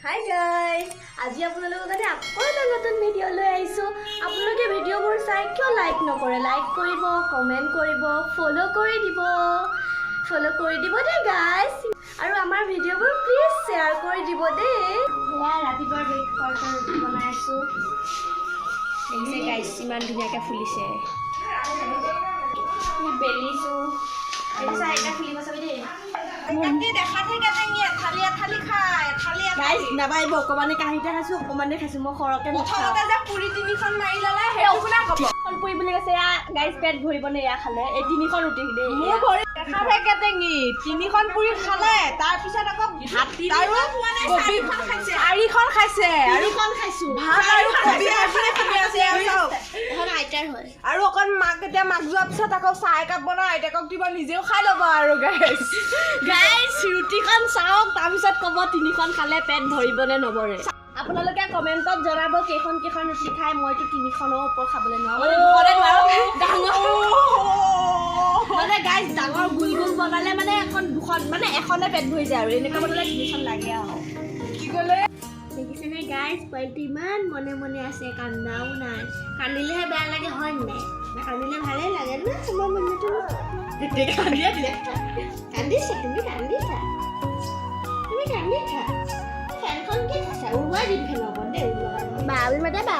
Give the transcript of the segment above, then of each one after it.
Hi guys, আজি আপোনালোকৰ কাৰণে আকৌ এটা নতুন ভিডিঅ' লৈ আহিছোঁ। আপোনালোকে ভিডিঅ'বোৰ চাই কিয় লাইক নকৰে? লাইক কৰিব, কমেণ্ট কৰিব, ফ'ল' কৰি দিব, ফ'ল' কৰি দিব দেই গাইজ। আৰু আমাৰ ভিডিঅ'বোৰ প্লিজ শ্বেয়াৰ কৰি দিব দেই। এয়া ৰাতিপুৱা ব্ৰেকফাষ্টৰ ৰুটি বনাই আছোঁ। দেখিছে গাইজ, ইমান ধুনীয়াকৈ ফুলিছে। বেলিছোঁ, দেখিছা? এতিয়া ফুলিব, চাবি দেই। দেখাতহে কেটেঙি, এথালি এথালি খায়, এথালি। গাইজ, নাপাৰিব। অকণমানে কাঁহীতে খাইছোঁ, অকণমানে খাইছোঁ। মই সৰহকৈ নাখাওঁ। প্ৰথমতে যে পুৰি তিনিখন মাৰি ল'লে, সেইটো কোনে ক'ব? এখন পুৰি বুলি কৈছে। এয়া গাইজ, পেট ভৰিব নে এয়া খালে, এই তিনিখন ৰুটি দেই? মোৰ ভৰি দেখাতহে কেটেঙি, তিনিখন পুৰি খালে। তাৰপিছত আকৌ ভাত আৰু কবি চাৰিখন খাইছে আৰু তিনিখন খাইছোঁ। ভাত আৰু কবি ভাজিৰে খাই আছে, এয়া চাওক। এখন আইতাৰ হয়। আৰু অকণ মাক, এতিয়া মাক যোৱাৰ পিছত আকৌ চাহ একাপ বনাই আইতাকক দিব, নিজেও খাই ল'ব আৰু গাইজ। গাইজ, ৰুটিখন চাওক, তাৰপিছত ক'ব তিনিখন খালে পেট ভৰিব নে নভৰে। আপোনালোকে কমেণ্টত জনাব কেইখন কেইখন ৰুটি খায়। মইতো তিনিখনৰ ওপৰত খাবলৈ নোৱাৰোঁ, মানে দুখনে নোৱাৰোঁ। ডাঙৰ মানে গাইজ, ডাঙৰ গোল গোল বনালে মানে এখন দুখন, মানে এখনে পেট ভৰি যায় আৰু এনেকুৱা বনালে তিনিখন লাগে আৰু। কি ক'লে? দেখিছেনে গাইজ, পোৱালিটো ইমান মনে মনে আছে, কান্দাও নাই। কান্দিলেহে বেয়া লাগে, হয় নাই? কান্দিলে ভালেই লাগে ন? তোমাৰ মনটো কান্দিয়ে দিলে। কান্দিছা তুমি? কান্দিছা তুমি? কান্দিছা? ফেনখন কি খাইছা? উৰুৱাই দিম ফেনৰ ওপৰত দেই। উৰুৱাই বা বুলি মাতে বা।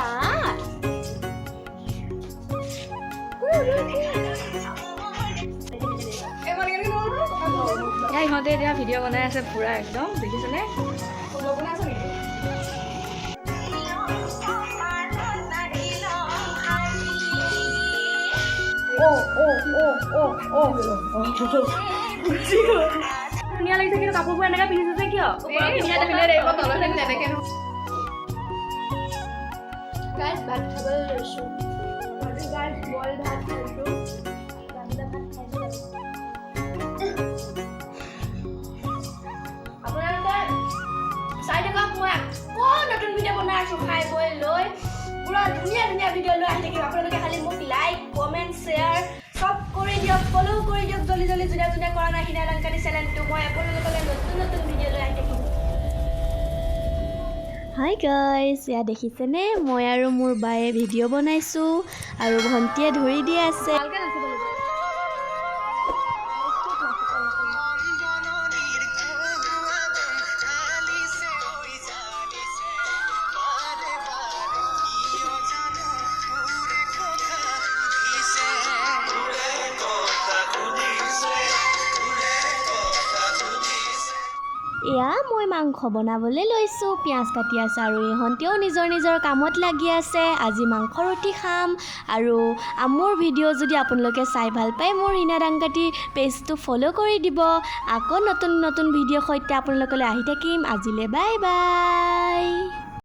এয়া ইহঁতে এতিয়া ভিডিঅ' বনাই আছে পুৰা একদম, দেখিছেনে? বনাই আছ নেকি? অ অ অ অ অ। ধুনীয়া লাগিছে, কিন্তু কাপোৰবোৰ এনেকৈ পিন্ধিছে যে কিয়? তেনেকে। গাইজ, ভাত খাবলৈ লৈছোঁ আজি। গাইজ, বইল ভাত খাইছোঁ, ৰাতিপুৱা ভাত খাইছোঁ। আপোনালোকে চাই থাকক, মই আকৌ নতুন ভিডিঅ' বনাই আছোঁ। খাই বৈ লৈ পূৰা ধুনীয়া ধুনীয়া ভিডিঅ' লৈ আহি থাকিম। আপোনালোকে খালি মোক লাইক, কমেণ্ট, শ্বেয়াৰ চব কৰি দিয়ক, ফ'ল' কৰি দিয়ক জল্দি জল্দি। যোনে যোনে কৰা নাই হিনা ডাংকাটি চেনেলটো, মই আপোনালোকলৈ নতুন নতুন ভিডিঅ' লৈ আহি থাকিম। হাই গাইজ, এয়া দেখিছেনে? মই আৰু মোৰ বায়ে ভিডিঅ' বনাইছোঁ আৰু ভণ্টিয়ে ধৰি দি আছে। ভালকে নাচিব লাগিব। এয়া মই মাংস বনাবলৈ লৈছোঁ, পিঁয়াজ কাটি আছোঁ আৰু ইহঁতেও নিজৰ নিজৰ কামত লাগি আছে। আজি মাংস ৰুটি খাম। আৰু মোৰ ভিডিঅ' যদি আপোনালোকে চাই ভাল পায়, মোৰ হিনা ডাংকাটি পেজটো ফ'ল' কৰি দিব। আকৌ নতুন নতুন ভিডিঅ'ৰ সৈতে আপোনালোকলৈ আহি থাকিম। আজিলৈ বাই বাই।